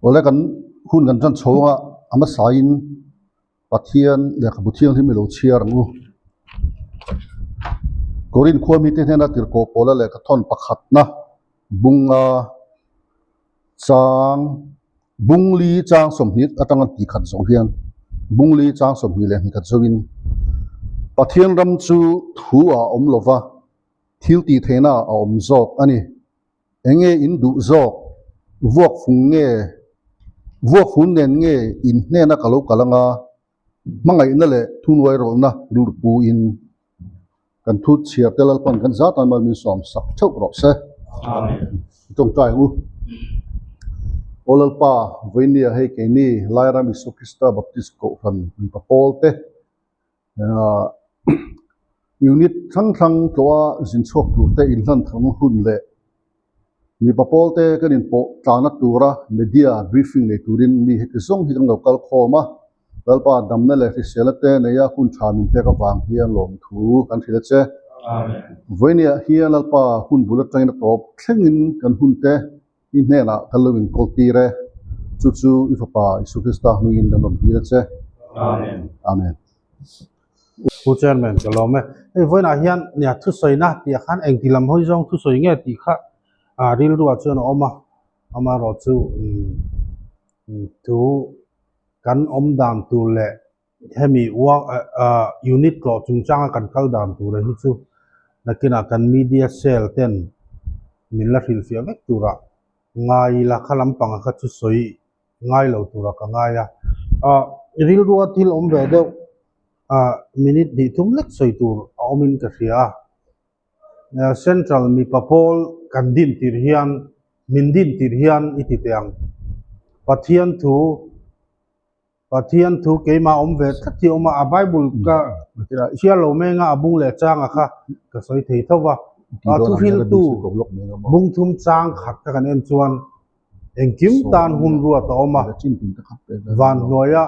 Awle kan hun kan tan chho anga a hmasain Pathian lehkhabu thianghlim i lo chhiar ang u. Korin khua mite hnena tirhkoh pawla lehkha thawn pakhatna bunga chang bungli chang 20 atanga tihkhat zawh hian bungli chang 22 zawhin Pathian ram chu thu ah a awm lova thil tih theihna ah a awm zawk a ni. Eng nge in duh zawk? Vuak fung nge? Vuak fun nen nge in hnena ka lo kal anga hmangaihna leh thunuai rawlhna rilru pu in kan thu chhiar te Lalpan kan zat an mal min sawm sak theuh rawh se. Amen. I tawngtai ang u. Aw Lalpa, vawinia hei keini Lairam Isua Krista Baptist Kohhran mipa pawl te Unit hrang hrang tlawha zin chhuak tur te inhlan tharna hun leh mipa pawl te kan inpawh tlana tura media briefing nei turin mi heti zawng hi kan lo kal khawm a, Lalpa damna leh hriselna te neia hun tha min pek avang hian lawmthu kan hrilh a che. Vawinia hian Lalpa hun bul atangin a tawp thlengin kan hun te I hnenah kan lo inkawl tir e, chu chu i Fapa Isua Krista hmingin kan rawn tir a che. Amen. Amen. Pu Chairman ka lawm e. Hei vawiinah hian nia thusawina tih ah khan engti lam hawi zawng thusawi nge tih kha ah rilruah chuan a awm a, amaherawh chu umm thu kan awm dan tur leh hemi work ah unit tlawh chungchanga kan kal dan tura hi chu nakinah kan media cell ten min la hrilhfiah vek turah ngai ila kha lampanga kha chu sawi ngai lo turah ka ngai a ah rilrua thil awm ve deuh ah minute hnih thum lek sawi tur a awmin ka hria a central mipa pawl kan din tir hian min din tir hian i ti teh ang Pathian thu. Pathian thu keimah awm ve tlat hi a awm a, a Bible ka hriat lo meng a, a bung leh changa kha ka sawi thei tho va. A thuhriltu bung thum chang khat kha kan en chuan engkim tan hun ruat a awm a, van hnuaia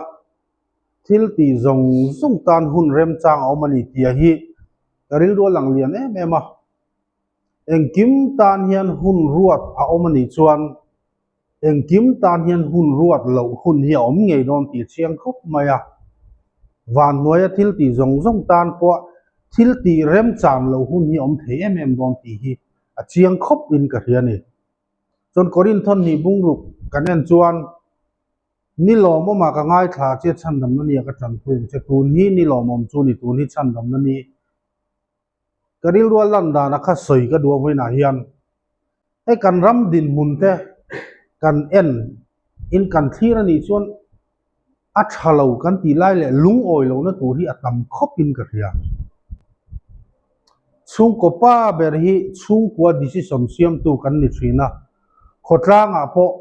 thil tih zawng zawng tan hun remchang a awm a ni tih hi ka rilru a lang lian em em a. Engkim tan hian hun ruat a awm a nih chuan Engkim tan hian hun ruat loh hun hi a awm ngei dawn tih a chiang khawp mai a. Van hnuaia thil tih zawng zawng tan pawh thil tih remchan loh hun hi a awm thei em em dawn tih hi a chiang khawp in ka hria a ni. Chuan Korinth thawhnih bungruk kan en chuan ni lawmawmah ka ngaithla che chhandamna ni a ka tanpui ang che tun hi ni lawmawm chu ni tun hi chhandamna ni Ka rilrual lan dana kha sawi ka duh vawiinah hian hei kan ram dinhmun te kan en in kan thlir a nih chuan a tha lo kan tih lai leh lungawi lohna tur hi a tam khawp in ka hria. Chhungkaw pa ber hi chhungkua decision siamtu kan ni thin a, khawtlangah pawh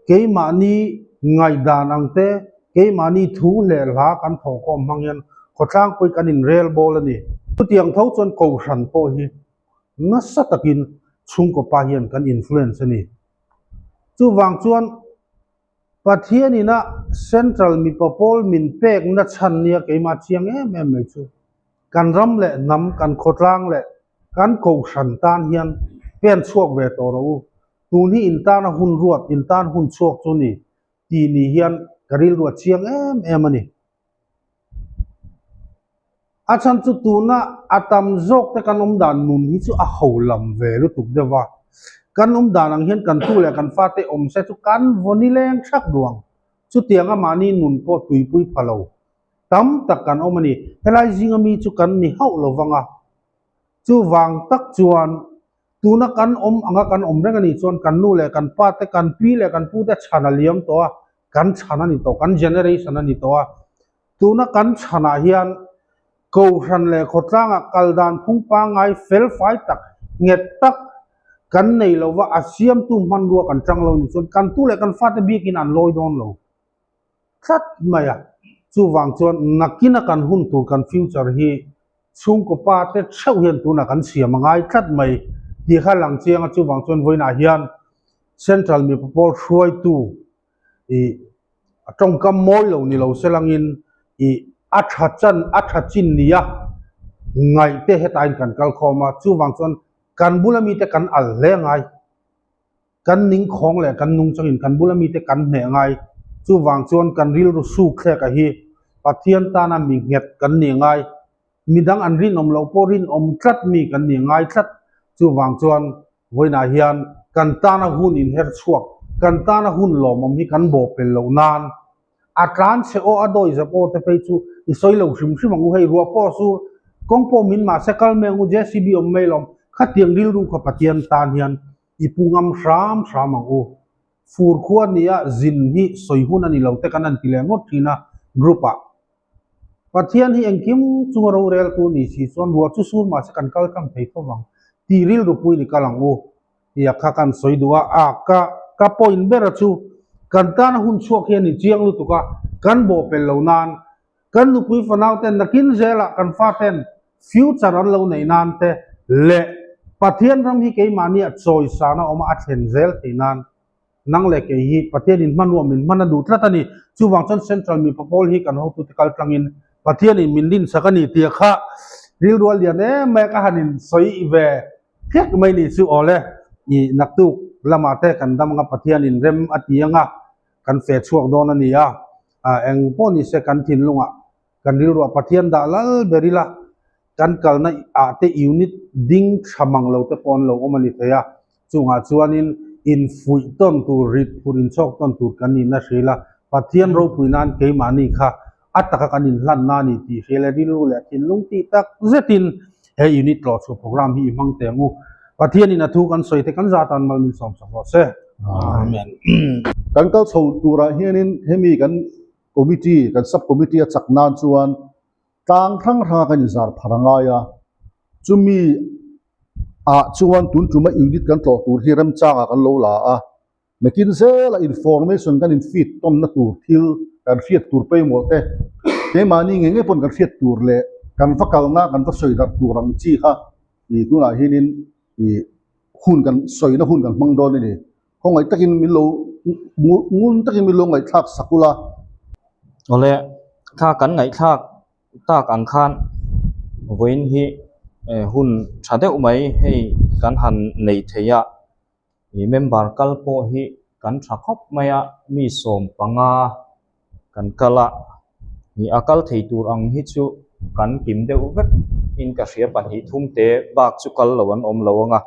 Keimahni ngaihdan ang te, keimahni thu leh hla kan thawhkhawm hmang hian khawtlangpui kan inrel bawl a ni. Chutiang tho chuan Kohhran pawh hi nasa takin chhungkaw pa hian kan influence a ni. Chuvang chuan Pathian ina Central mipa pawl min pekna chhan nia keimah chiang em em mai chu kan ram leh hnam, kan khawtlang leh kan Kohhran tan hian pen chhuak ve tawh rawh u. Tun hi in tana hun ruat, in tan hun chhuak chu ni tih ni hian ka rilru a chiang em em a ni. A chhan chu tuna a tam zawk te kan awm dan nun hi chu a ho lam ve lutuk deuh a. Kan awm dan ang hian kan tu leh kan fate awm se chu kan vaw nileng thak duh ang. Chutianga mahni nun pawh tuipui pha lo tam tak kan awm a ni. Helai zinga mi chu kan ni hauh lo vang a. Chuvang tak chuan Tuna kan awm anga kan awm reng a nih chuan kan nu leh kan pa te, kan pi leh kan pu te chhan a liam tawh a, kan chhan a ni tawh, kan generation a ni tawh a. Tuna kan chhanah hian Kohhran leh khawtlangah kal dan phung pangngai fel fai tak, nghet tak kan nei lo va, a siamtu hmanrua kan chang lo nih chuan kan tu leh kan fate biakin an lawi dawn lo tlat mai a. Chuvang chuan nakina kan hun tur, kan future hi Chhungkaw pa te theuh hian tunah kan siam a ngai tlat mai tih kha lang chiang a, chuvang chuan vawiinah hian Central mipa pawl hruaitu ih a tawngkam mawi lo ni lo se langin ih a tha chan a tha chin nia ngaih te hetaiin kan kal khawm a, chuvang chuan kan bula mite kan al hle ngai. Kan ning khawng leh kan nung changin kan bula mite kan hneh ngai. Chuvang chuan kan rilru suk thlek a hi Pathian tana mi nghet kan ni ngai. Midang an rinawm loh pawh rinawm tlat mi kan ni ngai tlat. Chuvang chuan vawiinah hian kan tana hun inher chhuak, kan tana hun lawmawm hi kan bawhpel loh nan A tlan chhe aw, a dawi zep aw te phei chu i sawi lo hrim hrim ang u. Hei ruah pawh chu kawng pawh min mahse kal mai ang u, JCB awm mai lawm. Khatiang rilru kha Pathian tan hian i pu ngam hram hram ang u. Fur khua nia zin hi sawi hun a ni lo te kan han ti leh ngawt thin a group ah. Pathian hi engkim chunga roreltu ni si chuan ruah chu sur mahse kan kal tlang thei tho vang tih rilru puiin i kal ang u. Tia kha kan sawi duh a, a ka ka point bera chu kan tana hun chhuak hi a ni chiang lutuk a, kan bawhpelh lo nan kan nupui fanau ten nakin zelah kan fa ten future an lo neih nan te leh Pathian ram hi keimahni a chawisana awm a a thlen zel theih nan nang leh kei hi Pathianin hmanruah min hman a duh tlat a ni. Chuvang chuan Central mipa pawl hi kan hotute kal tlangin Pathianin min rinchak a ni tia kha rilrual lian em mai a ka han insawi ve Hlek mai ni chu awle i naktuk lamah te kan dam anga Pathianin rem a ti anga kan fe chhuak dawn a ni a, eng pawh ni se kan thinlungah kan rilruah Pathian dah lal ber ila kan kalna ah te unit ding tha mang lo te pawh an lo awm a ni thei a, chungah chuanin infuih tawn tur rit phurh inchhawk tawn tur kan nihna hria ila Pathian ropui nan keimahni kha a taka kan inhlanna a ni tih hria leh rilru leh thinlung tih tak zetin he unit tlawh chhuah program hi i hmang teh ang u. Pathianin a thu kan sawi te kan zat an mal min sawm sak rawh se. Amen. Kan kal chho turah hianin hemi kan committee, kan sub committee a chak nan chuan tlang hrang hranga kan inzar phar a ngai a, chumi ah chuan tun tuma unit kan tlawh tur hi remchangah kan lo la a. Nakin zela information kan in feed tawnna tur thil kan hriat tur pawimawh te, keimahni ngei ngei pawn kan hriat tur leh kan va kalna kan va sawi darh tur ang chi kha ih tunah hianin ih hun kan sawina hun kan hmang dawn a ni. Khawngaih takin min lo ngun takin min lo ngaihthlak sak ula. Awle, kha kan ngaihthlak tak ang khan vawiin hi hun tha deuh mai hei kan han nei thei a. Ih member kal pawh hi kan tha khawp mai a, mi 15 kan kal a, ih a kal thei tur ang hi chu kan kim deuh vek in ka hria pahnih thum te bak chu kal lo an awm lo ang a,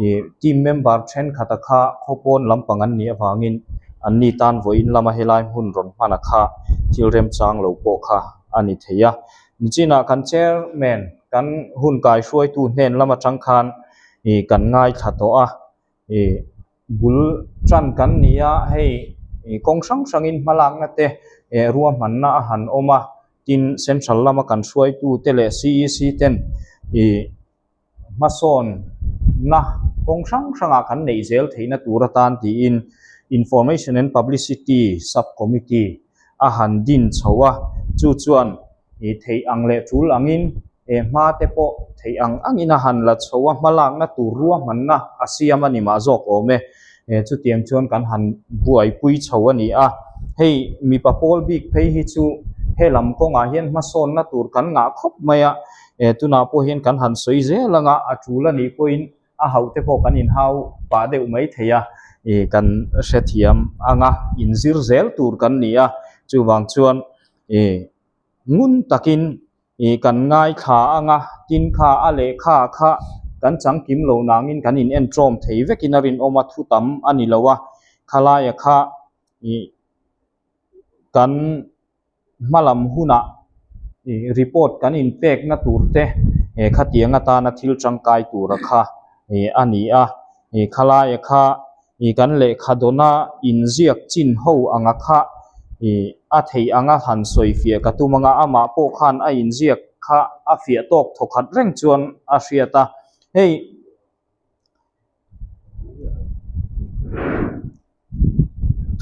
ih team member thenkhat a kha khawpawn lampang an nih avangin an ni tan vawiin lama helai hmun rawn hman a kha thil remchang lo pawh kha a ni thei a, nichinah kan chairman kan hun kaihruaitu hnen lam atang khan ih kan ngaithla tawh a ih bul tan kan ni a hei ih kawng hrang hrangin hmalakna te eh ruahmanna a han awm a tin central lama kan hruaitu te leh C E C ten ih hmasawn na kawng hrang hrangah kan neih zel theihna tur atan tiin information and publicity sub committee a han din chho a chu chuan ih theih ang leh tul angin he hma te pawh theih ang angin a han la chho a, hmalakna tur ruahmanna a siam a ni mah zawk awm e. Chutiang chuan kan han buaipui chho a ni a, hei mipa pawl bik phei hi chu he lam kawngah hian hmasawnna tur kan ngah khawp mai a, tunah pawh hian kan han sawi zel ang a, a tul a nih pawhin a hauh te pawh kan inhau pah deuh mai thei a, kan hrethiam ang a, inzir zel tur kan ni a, chuvang chuan ngun takin Ih kan ngaithla ang a, tin kha a lehkha kha kan changkim lo nangin kan in en tawm thei vekin a rinawm a, thu tam a ni lo a, khalaia kha ih kan hmalam hunah ih report kan in pekna tur te eh khatiang atana thil tangkai tura kha ih a ni a, ih khalaia kha Ih kan lehkha dawna inziak chin ho anga kha ih a theih anga han sawi fiah ka tum anga amah pawh khan a inziak kha a fiah tawk thawkhat reng chuan a hriat a. Hei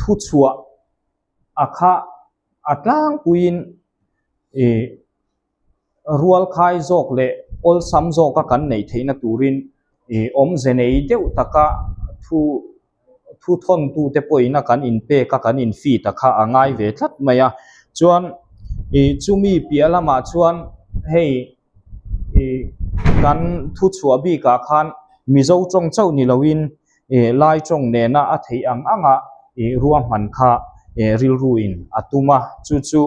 thuchhuah a kha a tlangpuiin ih rual khai zawk leh awlsam zawka kan neih theihna turin ih awmze nei deuh taka thu thu thawntute pawhin a kan inpek a kan infeed a kha a ngai ve tlat mai a chuan ih chumi piah lamah chuan hei ih kan thu chhuah bikah khan Mizo tawng chauh ni loin. ih lai tawng nena a theih ang anga ih ruahman kha ih rilruin a tum a, chu chu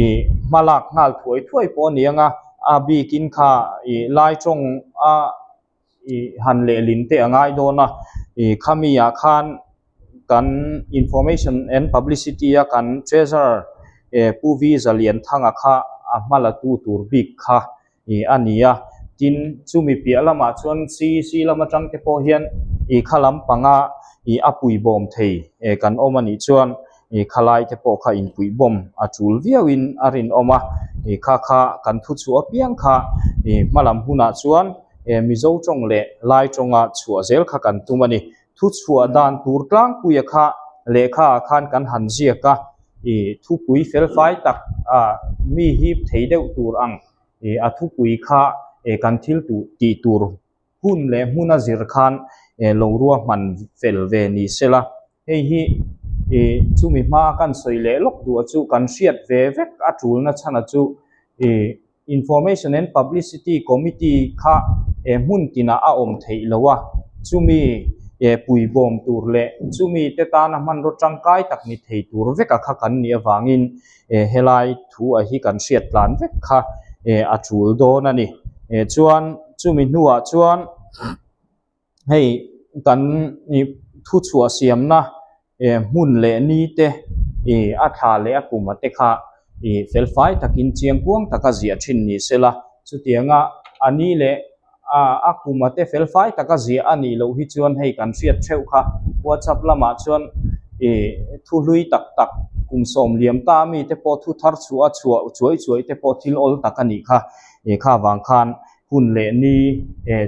ih hmalak nghal thuai thuai pawh a ni ang a, a bikin kha ih lai tawng a ih han lehlin te a ngai dawn a, ih khami ah khan kan information and publicity a kan treasurer eh Pu V Zalianthanga kha a hma la tu tur bik kha ih a ni a, tin chumi piah lamah chuan CEC lam atang te pawh hian ih kha lampanga ih a puibawm thei eh kan awm a nih chuan ih khalai te pawh kha inpuihbawm a tul viauin a rinawm a, ih kha kha kan thu chhuah apiang kha ih hma lam hunah chuan eh Mizo tawng leh Lai tawnga chhuah zel kha kan tum a ni. Thu chhuah dan tur tlangpuia kha lehkha ah khan kan han ziak a, ih thupui felfai tak ah mi hip thei deuh tur ang ih a thupui kha eh kan thil tih tur hun leh hmuna zir khan eh lo ruahman fel ve ni sela. Hei hi ih chumi hma kan sawi leh lawk duh a chu kan hriat ve vek a tulna chhan a chu ih Information and Publicity Committee kha eh hmun tinah a awm theih lo a, chumi eh puibawm tur leh chumi te tana hmanraw tangkai tak ni thei tur veka kha kan nih avangin eh helai thu a hi kan hriat tlan vek kha eh a tul dawn a ni. Eh chuan chumi hnuah chuan hei kan ih thuchhuah siamna eh hmun leh ni te ih a thla leh a kum a te kha ih felfai takin chiangkuang taka ziah thin ni sela chutianga a ni leh ah a kum a te felfai taka ziah a nih loh hi chuan hei kan hriat theuh kha whatsapp lamah chuan ih thu hlui tak tak kum sawm liam ta ami te pawh thu thar chhuah a chhuah chuai chuai te pawh thil awl tak a nih kha ih kha vang khan hun leh ni eh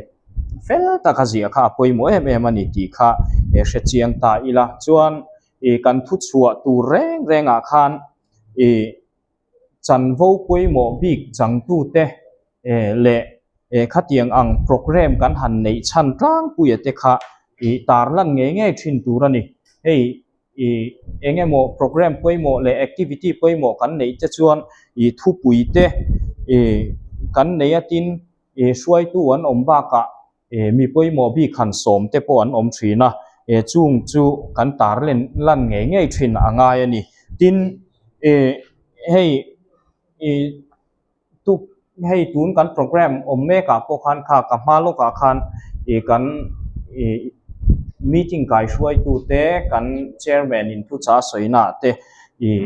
fel taka ziah kha a pawimawh em em a ni tih kha eh hre chiang ta ila chuan ih kan thu chhuah tur reng rengah khan ih chanvo pawimawh bik changtute eh leh eh khatiang ang program kan han neih chhan tlangpuia te kha ih tar lan ngei ngei thin tur a ni hei ih eng emaw program pawimawh leh activity pawimawh kan neih te chuan ih thupui te ih kan nei a tin ih hruaitu an awm bakah ih mi pawimawh bik han sawm te pawh an awm thin a ih chung chu kan tar len lan ngei ngei thin a ngai a ni tin ih hei ih tuk hei tun kan program awm mek ah pawh khan kha ka hma lawkah khan ih kan ih meeting kai hruaitu te kan chairman in thuchah sawina ah te ih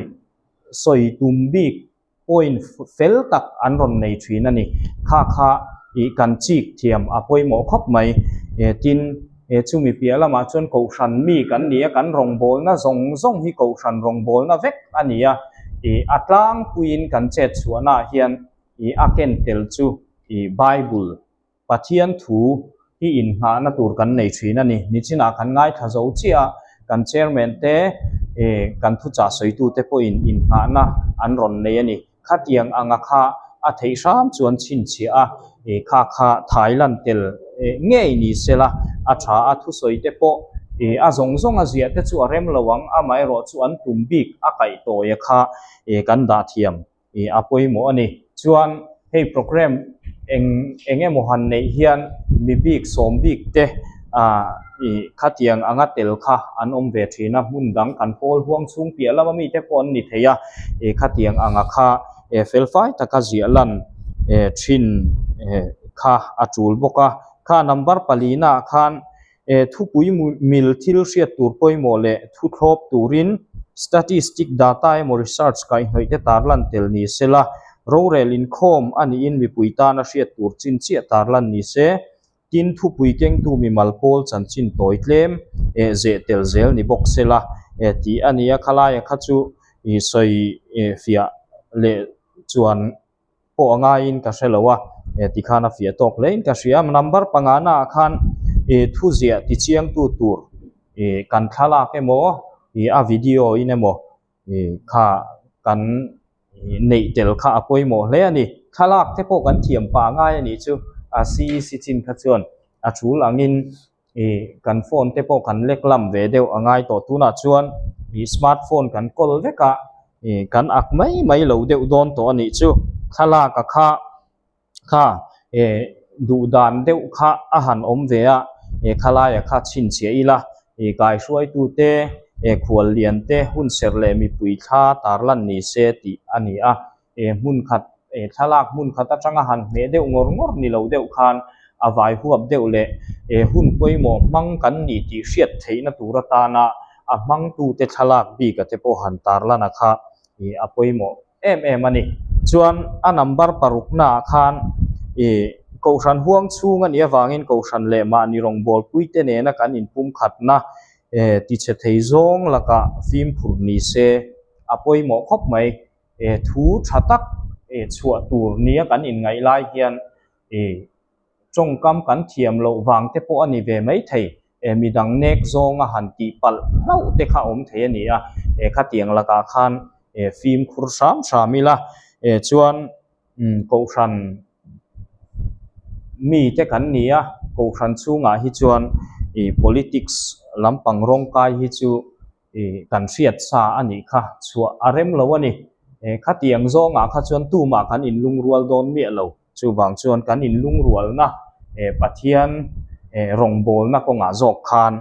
sawi tum bik point fel tak an rawn nei thin a ni. Kha kha ih kan chik thiam a pawimawh khawp mai. Eh tin, eh chumi piah lamah chuan kohhran mi kan ni a, kan rawngbawlna zawng zawng hi kohhran rawngbawlna vek a ni a. Ih a tlangpuiin kan chet chhuahnaah hian ih a ken tel chu ih Bible Pathian thu hi inngahna tur kan nei thin a ni. Nichinah kan ngaithla zo chiah a, kan chairman te eh kan thuchah sawitute pawhin inngahna an rawn nei a ni. Khatiang anga kha a theih hram chuan chhinchhiah a, eh kha kha Thailand tel eh ngei ni sela a tha a, thusawi te pawh eh a zawng zawng a ziah te chu a rem lo ang, amaherawh chu an tum bik a kaih tawi a kha eh kan dah thiam. Ih a pawimawh a ni. Chuan hei program eng eng emaw han neih hian mi bik sawm bik te ah ih khatiang anga tel kha an awm ve thin a, hmun dang kan pawl huang chhung piah lama mite pawh an ni thei a, ih khatiang anga kha eh felfai taka ziah lan eh thin eh kha a tul bawk a. Kha number palina ah khan E thupui mil thil hriat tur pawimawh leh thu thlawp turin statistic data emaw research kaihhnawih te tarlan tel ni se la, rorel inkhawm a niin mipui tana hriat tur chin chiah tarlan ni se, tin thupui kengtu mimal pawl chanchin tawi tlem eh zeh tel zel ni bawk se la eh tih a ni a, khalaia kha chu ih sawi fiah leh chuan pawh a ngaiin ka hre lo a, eh tikhan a fiah tawk hlein ka hria. Number pangana ah khan ih thu ziah ti chiangtu tur ih kan thlalak emaw ih a video in emaw ih kha kan neih tel kha a pawimawh hle a ni. Thlalak te pawh kan thiam pah ngai a nih chu a CEC chin kha chuan a tul angin ih kan phone te pawh kan lek lam ve deuh a ngai tawh tunah chuan ih smart phone kan kawl vek a ih kan ak mai mai lo deuh dawn tawh a nih chu thlalak a kha kha eh duh dan deuh kha a han awm ve a. Khalaia kha chhinchhiah ila kaihruaitute, khualliante hunserh leh mipui thla tarlan ni se tih a ni a. Hmun khat, thlalak hmun khat atanga han hmeh deuh ngawr ngawr ni lo deuh khan a vai huap deuh leh hun pawimawh hmang kan ni tih hriat theihna tur atana a hmangtute thlalak bika te pawh han tarlan a kha a pawimawh em em a ni. Chuan a number paruknaah khan Kohhran huang chhung a nih avangin Kohhran leh mahni rawngbawlpuite nena kan inpumkhatna tichhe thei zawng lakah fimkhur ni se a pawimawh khawp mai. Thu tha tak chhuah tur nia kan inngaih lai hian tawngkam kan thiam loh vang te pawh a ni ve mai thei. Midang nek zawnga han tih palh hlauh te kha awm thei a ni a, khatiang lakah khan fimkhur hram hram ila chuan Kohhran mite kan ni a, Kohhran chhungah hi chuan politics lampang rawngkai hi chu kan hriat sa a nih kha chhuah a rem lo a ni. Khatiang zawngah kha chuan tumah kan inlungrual dawn miah lo. Chuvang chuan kan inlungrualna Pathian rawngbawlna kawngah zawk khan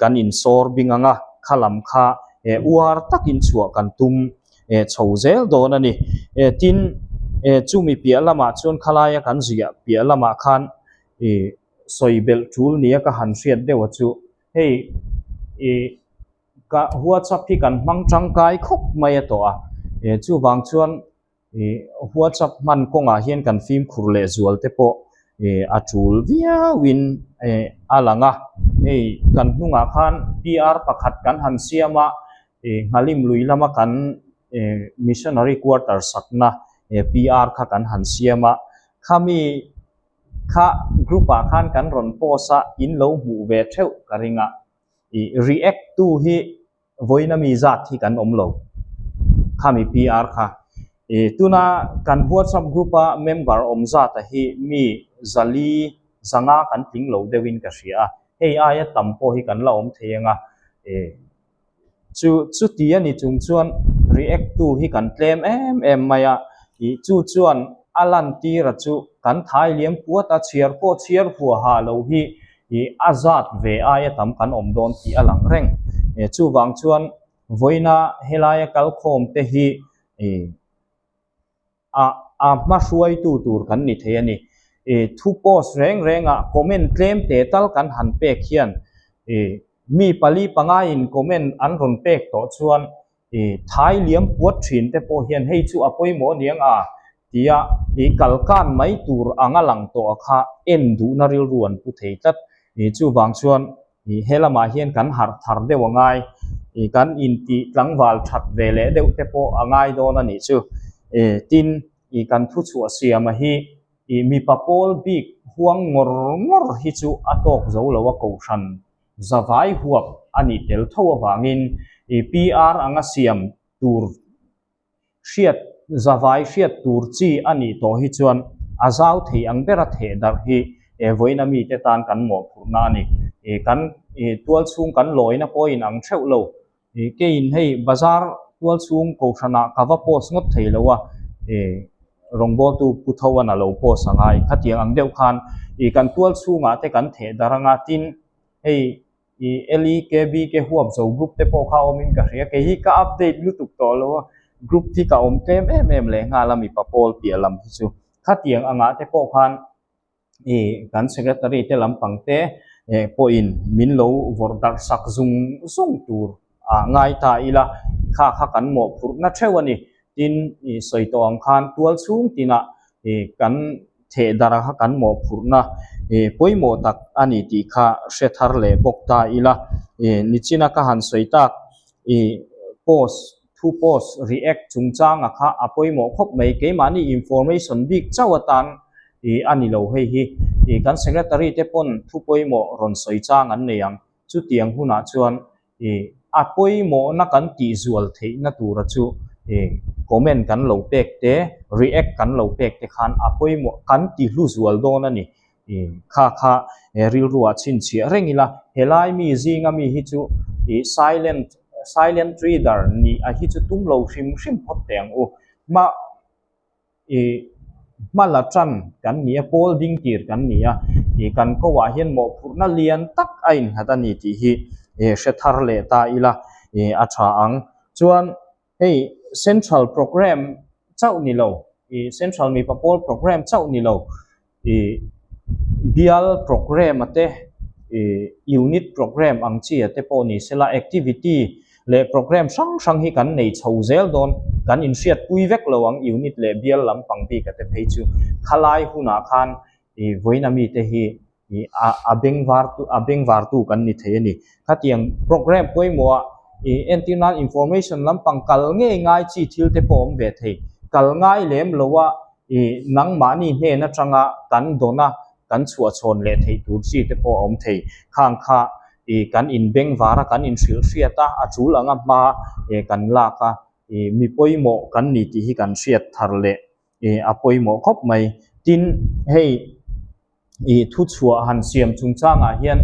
kan insawr bing ang a, kha lam kha uar takin chhuah kan tum chho zel dawn a ni. Tin, chumi piah lamah chuan khalaia kan ziah piah lamah khan sawi belh tul nia ka han hriat deuh a chu hei ka WhatsApp hi kan hmang tangkai khawp mai a tawh a, chuvang chuan Ih WhatsApp hman kawngah hian kan fimkhur leh zual te pawh ih a tul viauin ih a lang a, hei kan hnungah khan PR pakhat kan han siam a, ih Nghalim lui lama kan ih missionary quarter sakna ih PR kha kan han siam a, khami kha group ah khan kan rawn post a, in lo hmuh ve theuh ka ring a, ih react tu hi Vawiina mi zat hi kan awm lo. Khami PR kha. I tuna kan WhatsApp group a member awm zata hi mi zali zanga kan tling lo deuhin ka hria a. Hei aia tam pawh hi kan la awm thei anga. I chu chuti a ni chung chuan react tu hi kan tlem em em mai a. I chu chuan a lantira chu kan thai liam puat a chhiar pawh chhiar huaha lo hi Ih a zat ve aia tam kan awm dawn tih a lang reng. Chuvang chuan vawiina helaia kalkhawm te hi ih a a hma hruaitu tur kan ni thei a ni. Ih thu post reng rengah comment tlem te tal kan han pek hian ih mi pali pangaiin comment an rawn pek tawh chuan I thai liam puat thin te pawh hian hei chu a pawimawh aniang a tia i kalkan mai tur anga lang tawh a kha en duhna rilru an pu thei tlat. I chuvang chuan i he lamah hian kan harh thar deuh a ngai. I kan intih tlangval that ve leh deuh te pawh a ngai dawn a nih chu. I tin i kan thuchhuah siama hi i mipa pawl bik huang ngawr ngawr hi chu a tawk zo lo a kohhran Zavai huap a nih tel tho avangin i PR anga siam tur hriat zavai hriat tur chi a nih tawh hi chuan a zau thei ang bera theh darh hi vawiina mite tan kan mawhphurhna a ni. Kan tual chhung kan lawina pawhin ang theuh lo. Keiin hei bazar tual chhung kohhranah ka va post ngawt thei lo a, rawngbawltu Pu Thoan a lo post a ngai. Khatiang ang deuh khan kan tual chhungah te kan theh darh anga tin hei LEKBK huap zo group te pawh kha awmin ka hria. Kei hi ka update lutuk tawh lo a, group hi ka awm tlem em em leh nghal a mipa pawl piah lam hi chu. Khatiang angah te pawh khan I kan secretary te lampang te pawhin min lo vawrh darh sak zung zung tur a ngai ta ila kha kha kan mawhphurhna theuh a ni. Tin, i sawi tawh ang khan tual chhung tinah i kan theh darh kha kan mawhphurhna i pawimawh tak a ni tih kha hre thar leh bawk ta ila. I nichina ka han sawi tak i post thu post react chungchanga kha a pawimawh khawp mai. Keimahni information bik chauh atan Ih a ni lo hei hi. Ih kan secretary te pawn thu pawimawh rawn sawi chang an nei ang. Chutiang hunah chuan ih a pawimawhna kan tih zual theihna tura chu ih comment kan lo pek te, react kan lo pek te khan a pawimawh kan ti hlu zual dawn a ni. Ih kha kha rilruah chhinchhiah reng ila helai mi zinga mi hi chu ih silent silent reader nih a hi chu tum lo hrim hrim phawt teh ang u. Hma I hma la tan kan ni a, pawl ding tir kan ni a. Ih kan ko ah hian mawhphurhna lian tak a innghat a ni tih hi hre thar leh ta ila ih a tha ang. Chuan hei central program chauh ni lo ih central mipa pawl program chauh ni lo ih bial program a te ih unit program ang chi a te pawh ni sela activity leh program hrang hrang hi kan nei chho zel dawn kan inhriatpui vek lo ang unit leh bial lampang bik a te phei chu khalai hunah khan ih vawiin a mite hi ih a a bengvar tu a bengvar tu kan ni thei a ni. Khatiang program pawimawh ah ih entir nan information lampang kal ngei ngai chi thil te pawh a awm ve thei. Kal ngai lem lo a ih nangmahni hnen atanga kan dawn a kan chhuah chhawn leh theih tur chi te pawh a awm thei. Khang kha ih kan inbengvar a kan inhrilh hriat a a tul anga hma ih kan lak a ih mi pawimawh kan ni tih hi kan hriat thar leh ih a pawimawh khawp mai. Tin, hei ih thuchhuah han siam chungchangah hian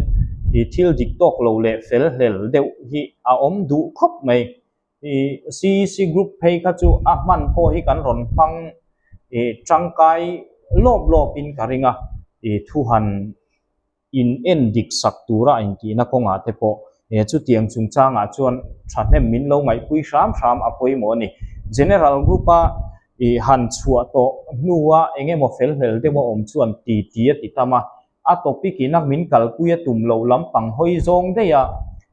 ih thil dik tawk lo leh fel hlel deuh hi a awm duh khawp mai. Ih CEC group phei kha chu a hman pawh hi kan rawn hmang ih tangkai lawp lawpin ka ring a, ih thu han in en dik sak tura a intihna kawngah te pawh he chutiang chungchangah chuan thahnem min lo ngaihpui hram hram a pawimawh a ni. General group-a ih han chhuah tawh hnua eng emaw fel hlel deuh a awm chuan ti ti a ti tam a, a topic ina min kalpui a tum loh lampang hawi zawng daih a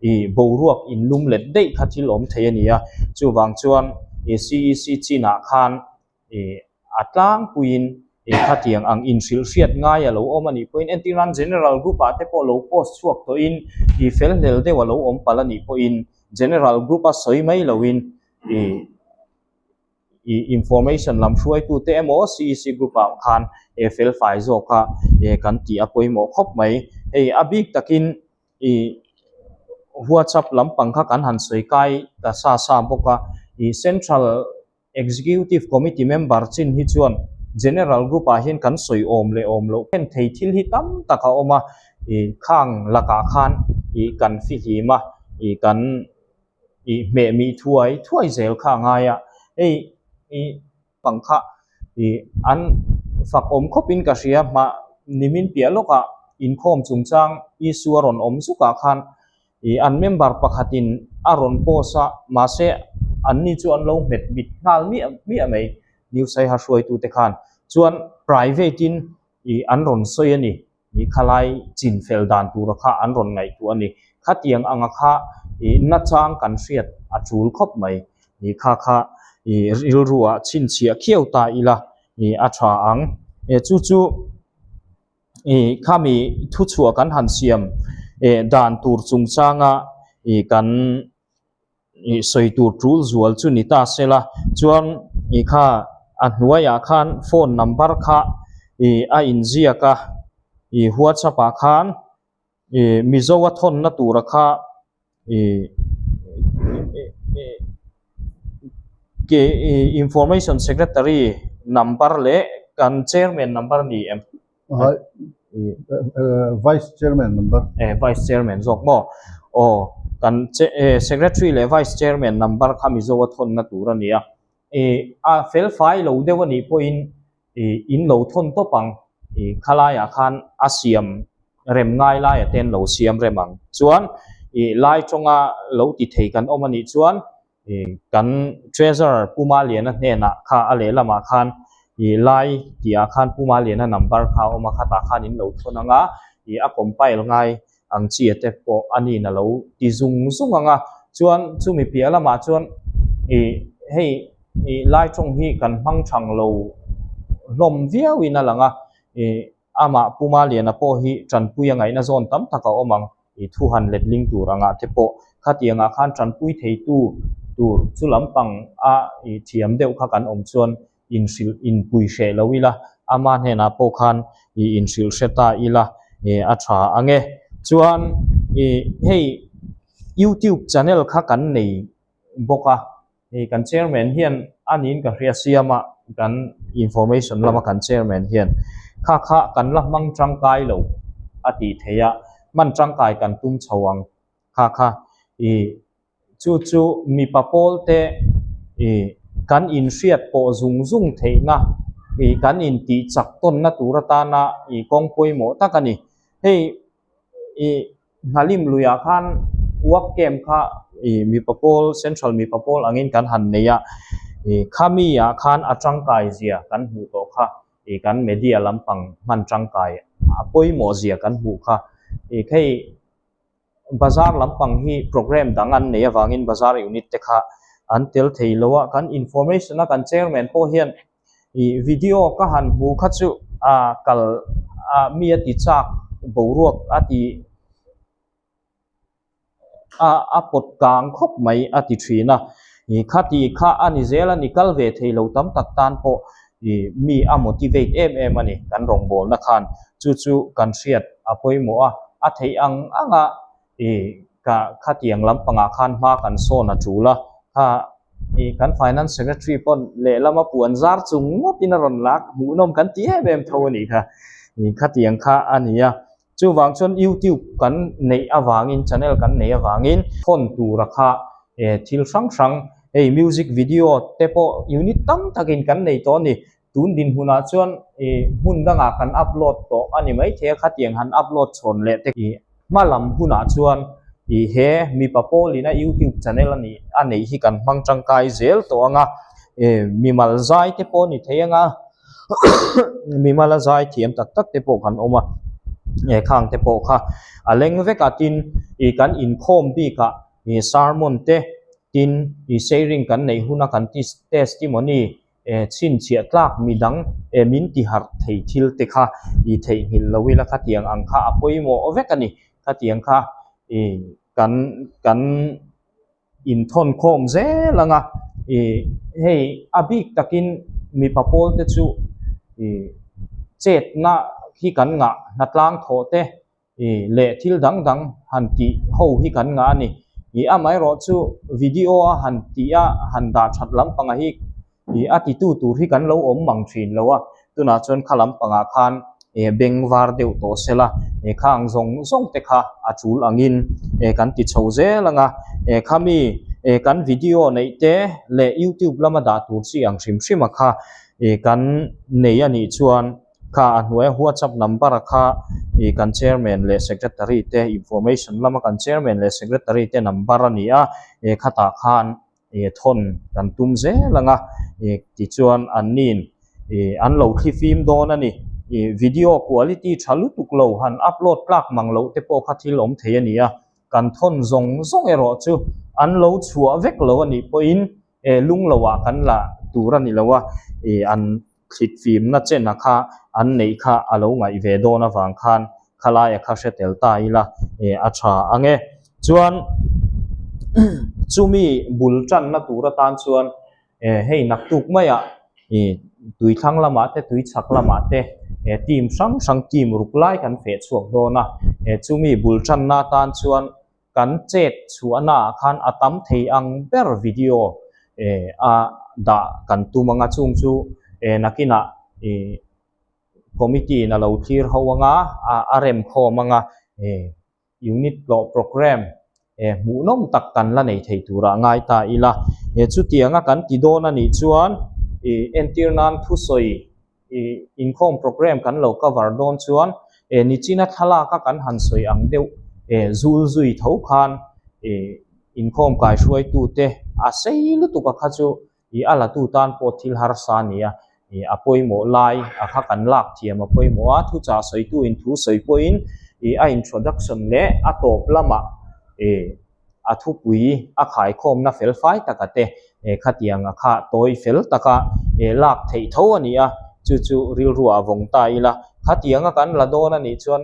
ih boruak in lum let daih kha thil awm thei a ni a, chuvang chuan ih CEC chinah khan ih a tlangpuiin ih khatiang ang inhrilh hriat ngai a lo awm a nih pawhin entir nan general group ah te pawh lo post chhuak tawhin ih fel hlel deuh a lo awm palh a nih pawhin general group a sawi mai loin ih ih information lam hruaitu te emaw CEC group ah khan eh fel fai zawk a eh kan tih a pawimawh khawp mai hei a bik takin ih whatsapp lampang kha kan han sawi kai ta sa sa bawk a ih central Executive Committee member chin hi chuan General Group ah hian kan sawi awm leh awm loh khen thei thil hi tam tak a awm a, ih khang lakah khan ih kan fihlim a, ih kan ih hmeh mih thuai thuai zel kha a ngai a, hei ih pang kha ih an fak awm khawp in ka hria hmah nimin piah lawkah inkhawm chungchang issue a rawn awm zukah khan Ih an member pakhatin a rawn post a, mahse anni chu an lo hmet mit nghal miah miah mai New Saiha hruaitute khan. Chuan private in ih an rawn sawi a ni, ih khalai chin fel dan tura kha an rawn ngaihtuah a ni. Khatiang anga kha ih nachang kan hriat a tul khawp mai. Ih kha kha ih rilruah chhinchhiah khiau ta ila ih a tha ang. Chu chu. Ih khami thuchhuah kan han siam eh dan tur chungchanga ih kan ih sawi tur tul zual chu ni ta se la chuan ih kha a hnuaiah khan phone number kha ih a inziak a ih whatsapp ah khan ih mizo a thawnna tura kha ih ke ih information secretary number leh kan chairman number a ni em? Vice chairman number. Eh vice chairman zawk maw? Aw kan secretary leh vice chairman number kha mizo a thawnna tur a ni a ih a fel fai lo deuh a nih pawhin ih in lo thawn tawp ang ih khalaiah khan a siam rem ngai laia te an lo siam rem ang chuan ih lai tawnga lo ti thei kan awm a nih chuan ih kan treasurer Pu Maliana hnenah kha a lehlamah khan ih lai tih ah khan Pu Maliana number kha a awm a khatah khan in lo thawn ang a ih a compile ngai ang chi te pawh a nin a lo ti zung zung ang a chuan chumi piah lamah chuan ih hei ih lai tawng hi kan hmang thang lo hlawm viau in a lang a ih amah Pu Maliana pawh hi tanpui a ngaihna zawn tam tak a awm ang ih thu han letling tur angah te pawh khatiangah khan tanpui theitu tur chu lampang a ih thiam deuh kha kan awm chuan inhrilh inpui hreh lo ila, ama hnenah pawh khan ih inhrilh hre ta ila ih a tha ang e. Chuan ih hei youtube channel kha kan nei bawk a, hei kan chairman hian a niin ka hria siam a, kan information lama kan chairman hian kha kha kan la hmang tangkai lo a tih theih a, hman tangkai kan tum chho ang kha kha ih Chu chu mipa pawlte ih kan inhriat pawh zung zung theihna ih kan intih chak tawnna tur atana ih kawng pawimawh tak a ni. Hei ih Hnalim luiah khan work camp kha ih mipa pawl central mipa pawl angin kan han nei a, ih khami ah khan a tangkai zia kan hmuh tawh kha ih kan media lampang hman tangkai a pawimawh zia kan hmuh kha ih hei Bazar lampang hi programme dang an neih avangin bazar unit te kha an tel thei lo a, kan information a kan chairman pawh hian ih video ka han hmu kha chu a kal a mi a ti chak boruak a ti a a pawt kang khawp mai a ti thin a, ih khati kha a ni zel a ni kal ve thei lo tam tak tan pawh ih mi a motivate em em a ni kan rawngbawlna khan chu chu kan hriat a pawimawh a, a theih ang ang a ih ka khatiang lampangah khan hma kan sawn a tul a, kha ih kan finance secretary pawn lehlama puan zar chung ngawtin a rawn lak hmuhnawm kan ti em em tho a nih kha, ih khatiang kha a ni a, chuvang chuan youtube kan neih avangin channel kan neih avangin thawn tura kha eh thil hrang hrang hei music video te pawh unit tam takin kan nei tawh a ni. Tun dinhmunah chuan ih hmun dangah kan upload tawh a ni maithei a, khatiang han upload chhawn leh te ih hma lam hunah chuan ih he mipa pawlina youtube channel a nih a neih hi kan hmang tangkai zel tawh ang a, ih mimal zai te pawh a ni thei ang a, mimala zai thiam tak tak te pawh kan awm a, eh khang te pawh kha a leng vek a tin ih kan inkhawm bikah ih sermon te tin ih sharing kan neih huna kan testimony eh chhinchhiah tlak midang eh min ti harh thei thil te kha i theihnghilh lo ila khatiang ang kha a pawimawh vek a ni. Khatiang kha i kan kan inthawn khawm zel ang a, i hei a bik takin mipa pawl te chu i chetna hi kan ngah hnatlang thawh te I leh thil dang dang han tih ho hi kan ngah a ni. I amaherawh chu video a han tih a han dah that lampangah hi i a titu tur hi kan lo awm mang thin lo a, tunah chuan kha lampangah khan e beng var deuh tawh se la, e kha ang zawng zawng te kha a tul angin e kan ti chho zel ang a, e khami e kan video neih te leh youtube lama dah tur chi ang hrim hrim a kha e kan nei a nih chuan Kha a hnuaia WhatsApp number a kha ih kan chairman leh secretary te information lama kan chairman leh secretary te number a ni a, eh khatah khan ih thawn kan tum zel ang a, ih tichuan an nin ih an lo thli fim dawn a ni. Ih video quality tha lutuk lo han upload tlak mang loh te pawh kha thil awm thei a ni a, kan thawn zawng zawng erawh chu an lo chhuah vek lo a nih pawhin eh lung lo ah kan la tur a ni lo a, ih an thlit fimna chena kha an neih kha a lo ngaih ve dawn avang khan khalaia kha hre tel ta ila eh a tha ang e. Chuan chumi bul tanna tur atan chuan eh hei naktuk maiah ih tui thlang lamah te tui chhak lamah te eh team hrang hrang team ruk lai kan feh chhuak dawn a, eh chumi bul tanna atan chuan Kan chet chhuahna ah khan a tam thei ang ber video eh a dah kan tum ang a, chung chu eh nakinah ih committee in a lo thlir ho ang a, a rem khawm ang a, eh unit tlawh programme eh hmuhnawm tak kan la nei thei turah ngai ta ila. Eh chutianga kan ti dawn a nih chuan ih entir nan thusawi ih inkhawm programme kan lo cover dawn chuan eh nichina thlalak a kan han sawi ang deuh eh zul zui tho khan ih inkhawm kaihruaitu te a sei lutuk a kha chu ih a latu tan pawh thil harsa a ni a, ih a pawimawh lai a kha kan lak thiam a pawimawh a, thuchah sawitu in thu sawi pawhin ih a introduction leh a tawp lamah ih a thupui a khaikhawmna fel fai taka te eh khatiang a kha tawi fel taka eh lak theih tho a ni a, chu chu rilruah a vawng ta ila, khatianga kan la dawn a nih chuan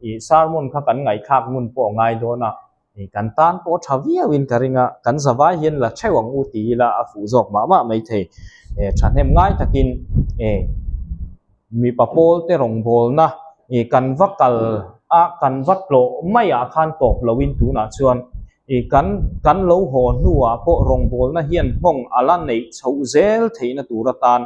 ih sermon kha kan ngaihthlak ngun pawh a ngai dawn a, ih kan tan pawh tha viauin ka ring a, kan zavai hian la theuh ang u ti ila a fuh zawk mah mah maithei, eh thahnem ngai takin eh. Mipa pawlte rawngbawlna ih kan va kal a, kan va tlawh maiah khan tawp loin tunah chuan ih kan kan lo haw hnuah pawh rawngbawlna hian nghawng a la neih chhoh zel theihna tur atan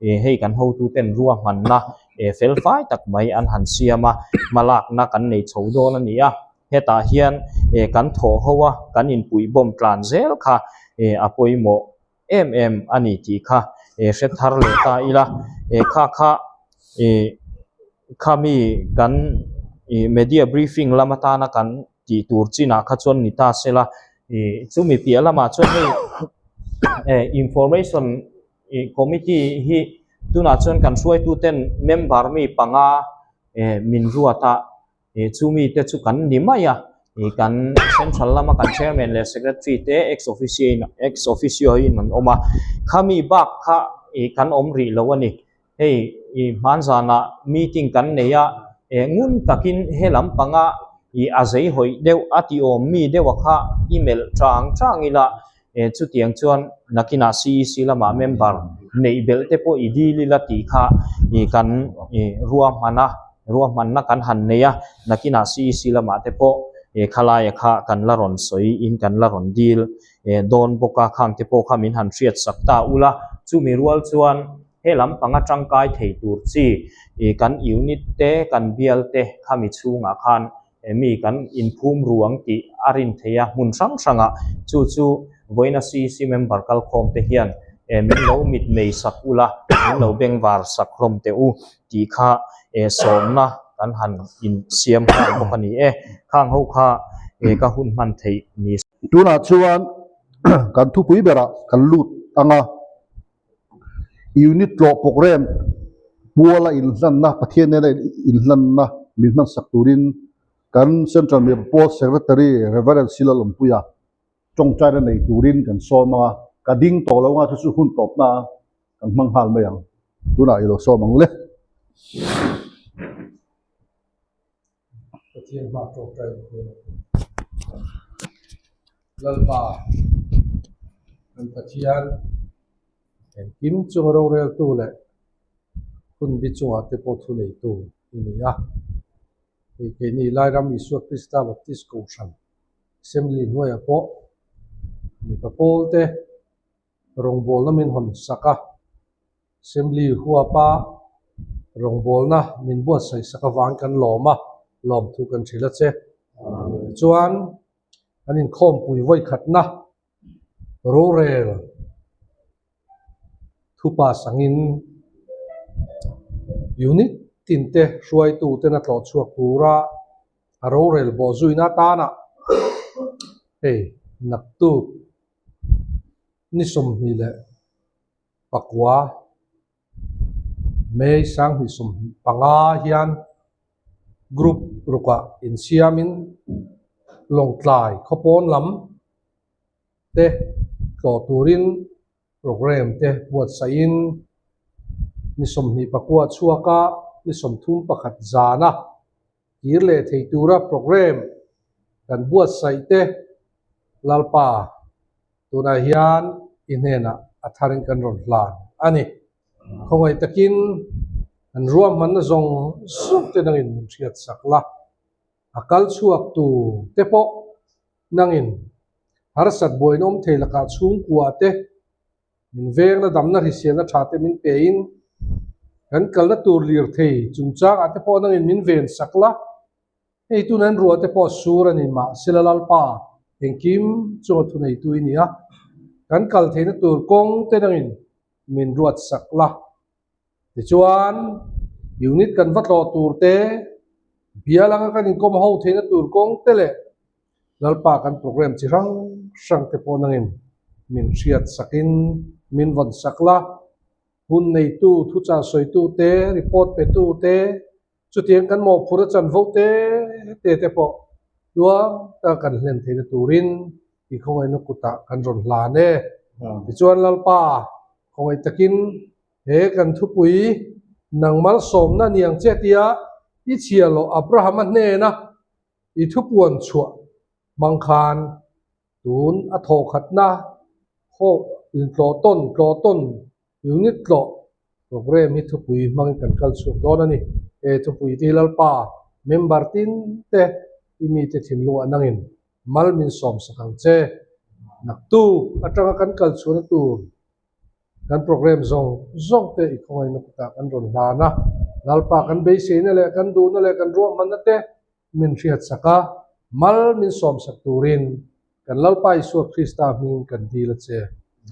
ih hei kan hotuten ruahmanna eh fel fai tak mai an han siam a, hmalakna kan nei chho dawn a ni a, hetah hian eh kan thawh ho a, kan inpuihbawm tlan zel kha eh a pawimawh. em em a ni tih kha eh hre thar leh ta ila eh kha kha ih khami kan. ih media briefing lam atana kan tih tur chinah kha chuan ni ta sela ih chumi piah lamah chuan hei eh information ih committee hi tunah chuan kan hruaitu ten member mi panga eh min ruat a ih chumi te chu kan ni mai a ih kan central lama kan chairman leh secretary te ex officio in ex officio in an awm a khami bak kha ih kan awm rih lo a ni. Hei i hmanzanah meeting kan nei a, eh ngun takin he lampanga i a zei hawih deuh a ti awm mi deuh a kha i melh chang chang ila, eh chutiang chuan nakinah CEC lamah member neih belh te pawh i dil ila tih kha i kan i ruahman a, ruahmanna kan han nei a, nakinah CEC lamah te pawh eh khalaia kha kan la rawn sawi in kan la rawn dil eh dawn bawk a, khang te pawh kha min han hriat sak ta ula, chumi rual chuan He lampanga tangkai thei tur chi ih kan unit te, kan bial te khami chhungah khan mi kan inphum ruang tih a rin thei a, hmun hrang hrangah chu chu vawiina CEC member kalkhawm te hian min lo mitmei sak ula, min lo bengvar sak hlawm teh u tih kha sawmna kan han insiam nghal bawk a ni e. Khang ho kha ka hun hman theih ni. Tunah chuan kan thupui berah kan lut ang a. Unit tlawh program puala inhlanna, Pathian nena inhlanna min hmansak turin kan Central Mipa Pawl Secretary Rev. Sila Lawmpuia tawngtaina nei turin kan sawm ang a, ka ding tawh lo anga chu chu hun tawpna kan hmang nghal mai ang. Tunah i lo sawm ang le. Pathian hma tawngtai na hun a ni. Lalpa, kan Pathian, engkim chunga roreltu leh hun bi chungah te pawh thuneitu i ni a. Hei keini Lairam Isua Krista Baptist Kohhran Assembly hnuaiah pawh mipa pawlte rawngbawlna min hawn sak a, Assembly huapa rawngbawlna min buatsaih sak avang kan lawm a, lawmthu kan hrilh a che. Tichuan, kan inkhawmpui vawikhatna rorel thupa sangin unit tinte hruaituten a tlawh chhuak tura a rorel bawhzuina atana hei naktuk Ni 29 May 2025 hian group rukah insiamin Lawngtlai khawpawn lam te tlawh turin programme te buatsaihin ni 29 chhuaka ni 31 zana kir leh thei tura programme kan buatsaih te Lalpa tunah hian i hnenah a tharin kan rawn hlan a ni. Khawngaih takin an ruahmanna zawng zawng te nangin min hriat sak la, a kal chhuak tur te pawh nangin harsat buaina awm thei lakah chhungkua te Min vengna damna hriselna tha te min pein kan kalna tur lirthei chungchangah te pawh nangin min ven sak la, hei tuna an ruah te pawh sur a ni mahsela Lalpa engkim chunga thuneitu i ni a, kan kal theihna tur kawng te nangin min ruat sak la. Tichuan, unit kan va tlawh tur te, bial anga kan inkawm ho theihna tur kawng te leh Lalpa kan program chi hrang hrang te pawh nangin min hriat sakin min vawn sak la, hun neitu, thuchah sawitu te, report petu te, chutiang kan mawhphurh a chanvo te te te pawh tluang taka kan hlen theihna turin i khawngaihna kutah kan rawn hlan e. Tichuan Lalpa khawngaih takin he kan thupui nang malsawmna niang che tia i chhia loh Abrahama hnena I thupuan chhuah hmang khan tun a thawhkhatna haw intlawh tawn tlawh tawn unit tlawh program hi thupui hmangin kan kal chhuak dawn a ni. He thupui te hi Lalpa member tin te i mite thinlungah nangin mal min sawm sak ang che. Naktuk atanga kan kal chhuahna tur Kan program zawng zawng te i khawngaihna kutah kan rawn hlan a, Lalpa kan beiseina leh kan duhna leh kan ruahmanna te min hriatsak a, mal min sawmsak turin kan Lalpa Isua Krista hmingin kan dil a che.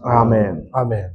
Amen. Amen.